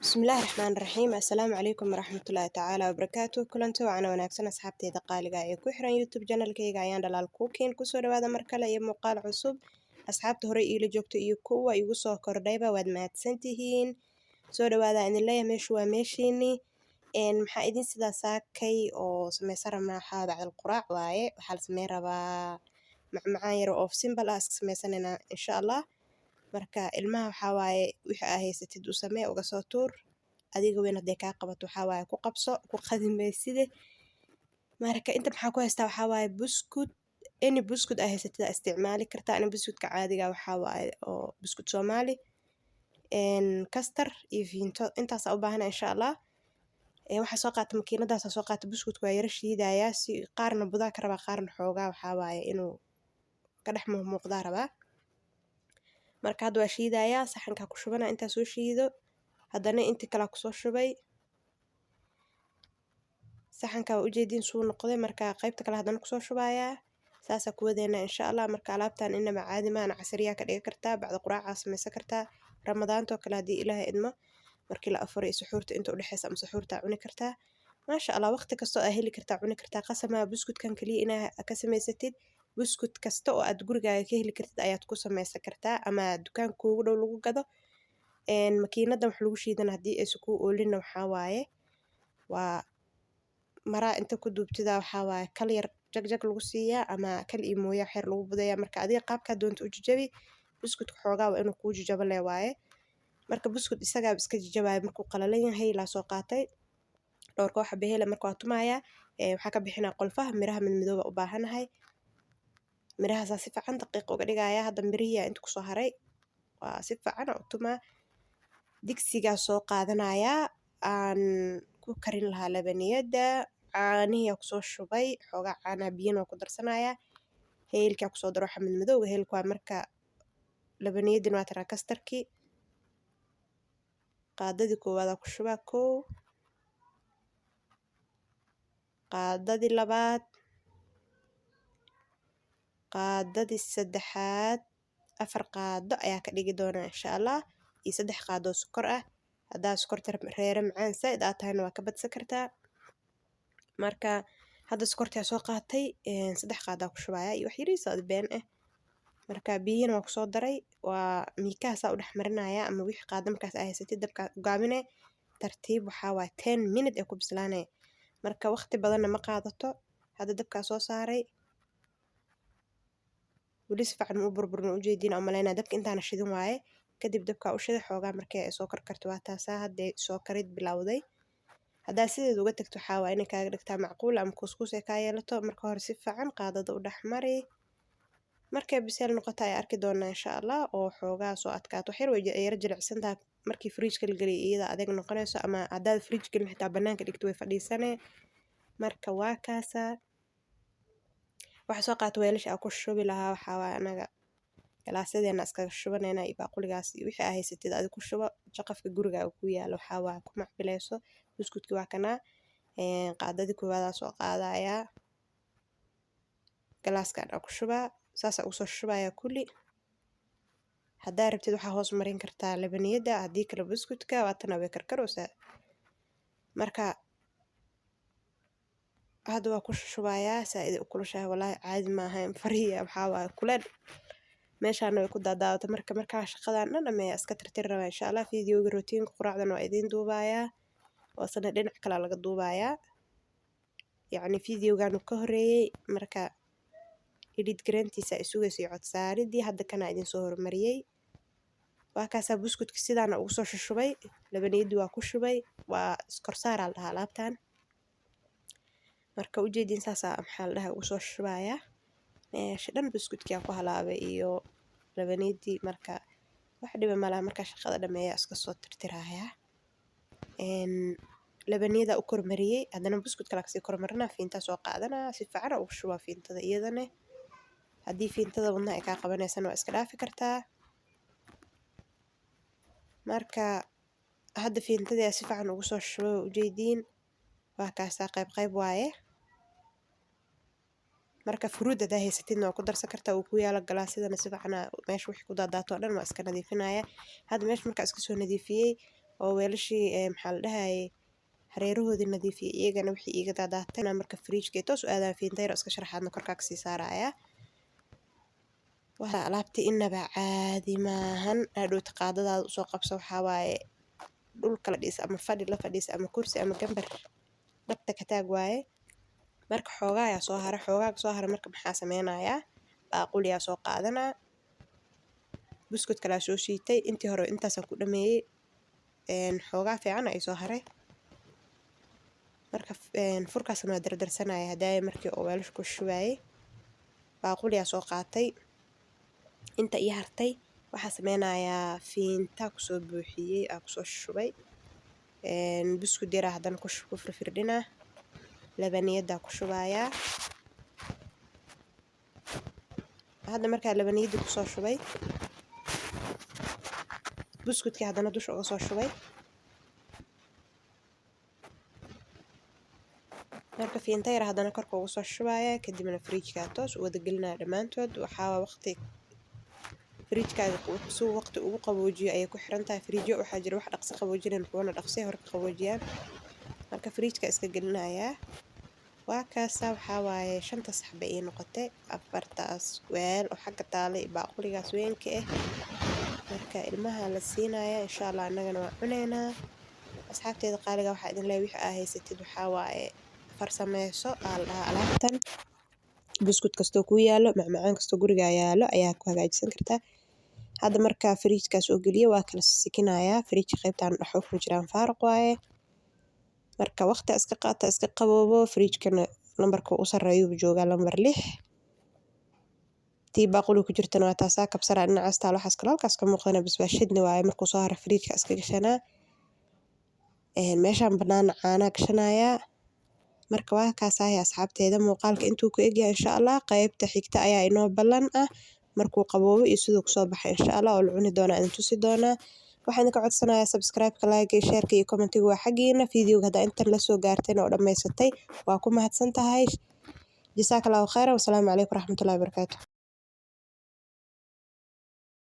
Bismillahi Raxmaani Raxiim. Assalaamu calaykum waraxmatullaahi tacaala wabarakaatu. Kulanti wacan wanaagsan, asxaabteyda qaaliga ee ku xiran YouTube channelkayga Ayaan Dhalaal Cooking. Kusoo dhawaada mar kale iyo muuqaal cusub. Asxaabta hore iila joogto iyo kuwa igu soo kordhayba, waad mahadsantihiin. Soo dhawaada idin leeyahay, meeshu waa meeshiini. Maxaa idin sidaa saakay oo sameysan rabnaa? Waxaa bacdal quraac waaye. Waxaa la sameyn rabaa macmacaan yar oo simple ah, iska sameysanayna insha Allah. Marka ilmaha waxaa waaye, wixii aa haysatid u samee, uga soo tuur. Adiga weyn hadday kaa qabato, waxaa waaye ku qabso, ku qadimayside. Marka inta maxaa ku haystaa? Waxaa waaye buskud. Any buskud aa haysatid aa isticmaali kartaa. Ani buskudka caadiga waxaa waaye oo buskud Soomaali, kastar iyo fiinto, intaas u baahana insha Allah. Waxaa soo qaata makiinadaas, soo qaata buskudka, waa yara shiidayaa si qaarna budaa ka rabaa, qaarna xoogaa waxaa waaye inuu ka dhex muuqdaa rabaa. Marka hadda waa shiidayaa, saxankaa ku shubana. Intaa soo shiido, haddana intii kalaa kusoo shubay saxanka. Waa ujeediin suu noqday. Marka qaybta kale haddana kusoo shubayaa, saasaa ku wadeynaa insha Allah. Marka alaabtan inaba caadi maana, casariyaa ka dhigi kartaa, bacda quraacaa sameysan kartaa, Ramadaantoo kale haddii Ilaahay idmo, markii la afuro iyo suxuurta inta udhexeysa ama suxuurtaa cuni kartaa. Maasha Allah, waqti kastoo aa heli kartaa cuni kartaa. Qasamaa buskudkan kaliya inaa ka samaysatid, buskud kasta oo aad gurigaaga ka heli kartid ayaad ku sameysan kartaa ama dukaanka kuugu dhow lagu gado. Makiinadan wax lagu shiidana haddii aysan kuu oolinna, waxaa waaye waa maraa inta ku duubtida, waxaa waaye kal yar jag jag lagu siiyaa ama kal iyo mooya wax yar lagu budeeyaa. Marka adiga qaabkaa doonta u jajabi buskudka. Xoogaa waa inuu kuu jajabo lee waaye. Marka buskud isagaaba iska jajabaayo markuu qalalan yahay. Laa soo qaatay dhowr koox behela. Marka waa tumayaa, waxaa ka bixinaa qolfaha, miraha madmadooba u baahanahay. Mirahaasaa si fiican daqiiq uga dhigaya. Hadda mirihii inta kusoo haray waa si fiican u tumaa. Digsigaa soo qaadanayaa aan ku karin lahaa labaniyada. Caanihii aa kusoo shubay, xoogaa caanaha, biyana waa ku darsanayaa. Heelkaa kusoo daro waxa madmadowga, heelka waa. Marka labaniyadina waa taraa. Kastarkii qaadadii koowaad aa ku shubaa, kow, qaadadii labaad, qaadadii saddexaad. Afar qaado ayaa ka dhigi doonaa insha Allah, iyo 3 qaado oo sokor ah. Haddaa sokorta reere macaan saaid aa tahayna, waa ka badsan kartaa. Marka hadda sokortaa soo qaatay, 3 qaadaa ku shubaya iyo wax yariis oo been ah. Marka biyihina waa kusoo daray, waa miikaha saa u dhex marinaya ama wixii qaado markaas aa haysatid. Dabka u gaabine tartiib. Waxaa waaye 10 minute ee ku bislaanaya. Marka waqti badanna ma qaadato. Hadda dabkaa soo saaray, weli si fiican ma u burburin, ujeediin oo malaynaya. Dabka intaana shidin waaye. Kadib dabkaa u shiday xoogaa. Markii ay soo karkarto, waa taasaa hadday soo karid bilowday. Haddaa sideed uga tagto, waxaa waaye inay kaaga dhigtaa macquul ama kuuskuus ay kaa yeelato. Marka hore si fiican qaadada u dhex mari. Markay biseel noqoto ayaa arki doonaa insha Allah, oo xoogaa soo adkaato wax yar. Way yara jilicsan tahay. Markii fridge-ka la geliyo, iyada adeeg noqonayso, ama haddaad fridge gelin xitaa, banaanka dhigto, way fadhiisanee. Marka waa kaasaa. Waxaa soo qaata weelasha aa ku shubi lahaa. Waxaa waaye anaga galaasyadeenna iskaga shubanayna iyo baaquligaas iyo wixii aa haysatid adi ku shubo. Jaqafka gurigaaga ku yaalo waxaa waaye ku macbileyso. Buskudki waa kanaa. Qaadadii koowaad aa soo qaadayaa, galaaskan aa ku shubaa, saasaa ugu soo shubayaa kulli. Haddaa rabtid, waxaa hoos marin kartaa labaniyada, haddii kale buskudka. Waatana way karkaraysaa. Marka hadda waa ku shubayaa. Saa-id u kulushahay, walaahi caadi maaha. Fariya waxaa waaye kuleel, meeshaana way ku daadaadatay. Marka markaa shaqadan dhan dhameeya, iska tirtiri rabaa insha Allah. Videoga rootiinka quraacdana waa idiin duubayaa, oo isna dhinac kale laga duubayaa, yacni videogan uu ka horeeyey. Marka edit gareyntiisa ay sugayso iyo cod saaridii. Hadda kana idin soo hormariyey. Waa kaasaa, buskudka sidaana ugu soo shushubay, labaniyadii waa ku shubay. Waa iskorsaaraa la dhahaa alaabtan. Marka ujeedin, saasaa maxaa la dhahaa ugu soo shubayaa meesha dhan. Buskudkii ku halaabay iyo labaniyadii. Marka wax dhiba malaha. Markaa shaqada dhameeya, iska soo tirtirayaa. Labaniyada u kormariyey, haddana buskud kale kasii kormarinaa. Fiintaa soo qaadanaa, si fiican ugu shubaa fiintada iyadana. Haddii fiintada wadnaha ay kaa qabanaysana, waa iska dhaafi kartaa. Marka hadda fiintadii si fiican ugu soo shubay, ujeediin, waa kaasaa, qayb qayb waaye. Marka fruit hadaa haysatidna, waa ku darsan kartaa. Uu ku yaalo galaasyadana si fiican meesha wixii ku daadaato oo dhan waa iska nadiifinaya. Hadda meesha markaa iska soo nadiifiyey. Oo weelashii maxaa la dhahayay, hareerahoodii nadiifiyay, iyagana wixii iiga daadaatay. Marka fridge toos u aadaan, fiinta yar oo iska sharaxaadna korkaa kasii saaraya. Waa alaabtii, inaba caadi maahan. Hadhowta qaadadaada usoo qabso, waxaa waaye dhulka la dhis ama fadhi la fadhiis ama kursi ama gambar dhabta ka taag waaye. Marka xoogaa ayaa soo hara, xoogaa soo hara. Marka maxaa sameynayaa? Baaquliyaa soo qaadanaa, buskut kalaa soo shiitay. Intii hore intaasaan ku dhameeyey, xoogaa fiican ay soo haray. Marka furkaasna waa dardarsanaya hadaaya. Markii oo weelasha ku shubayay, baaquliyaa soo qaatay. Inta ii hartay waxaa sameynayaa, fiinta kusoo buuxiyey, aa kusoo shubay buskud yaraa, haddana ku firfirdhinaa, labaniyada ku shubayaa. Hadda markaa labaniyadii kusoo shubay, buskudkii haddana dusha uga soo shubay. Marka fiinta yar haddana korka uga soo shubaya, kadibna fridge-ka toos u wada gelinaya dhammaantood. Waxaa waqti fridge-kaaga suu waqti ugu qaboojiyo ayay ku xiran tahay. Fridge waxaa jira wax dhaqso qaboojinayn, kuwana dhaqsi hore ka qaboojiyaan. Marka fridge-ka iska gelinayaa. Waa kaasa, waxaa waaye shanta sax bay ii noqotay, afartaas weel oo xagga taalay, baaquligaas weynka ah. Marka ilmaha la siinaya, insha Allah annagana waa cuneynaa. Asxaabteeda qaaliga, waxaa idin leeyahay, wixii aa haysatid waxaa waaye farsameyso aa la dhahaa. Alaabtan buskut kastoo kuu yaalo, macmacaan kastoo guriga yaalo ayaa ku hagaajisan kartaa. Hadda markaa fridge-ka soo geliyo, waa kala sikinayaa. Fridge qaybtan dhex ku jiraan faaruq waaye. Marka waqti iska qaata, iska qaboobo. Fridge-kana lambarka u sarreeyo joogaa, lambar 6. Tii baaquli ku jirtana waa taasaa. Kabsara dhinacaas taal, waxaas kale halkaas ka muuqdana basbaas shidni waaye. Markuu soo haro, fridge-ka iska gashanaa. Meeshaan banaana caanaa gashanayaa. Marka waa kaasahay, asxaabteeda, muuqaalka intuu ku egyahay. Insha Allah qaybta xigta ayaa inoo ballan ah, markuu qaboobo iyo siduu kusoo baxay, insha Allah, oo la cuni doonaa idin tusi doonaa. Waxaan idinka codsanayaa subscribe-ka, like, share-ka iyo comment-iga waa xaggiina. Videoga haddaa intan la soo gaarteen oo dhammaysatay, waa ku mahadsan tahay. Jazaaka Allahu khayran. Wasalaamu calaykum waraxmatullahi wabarakaatu.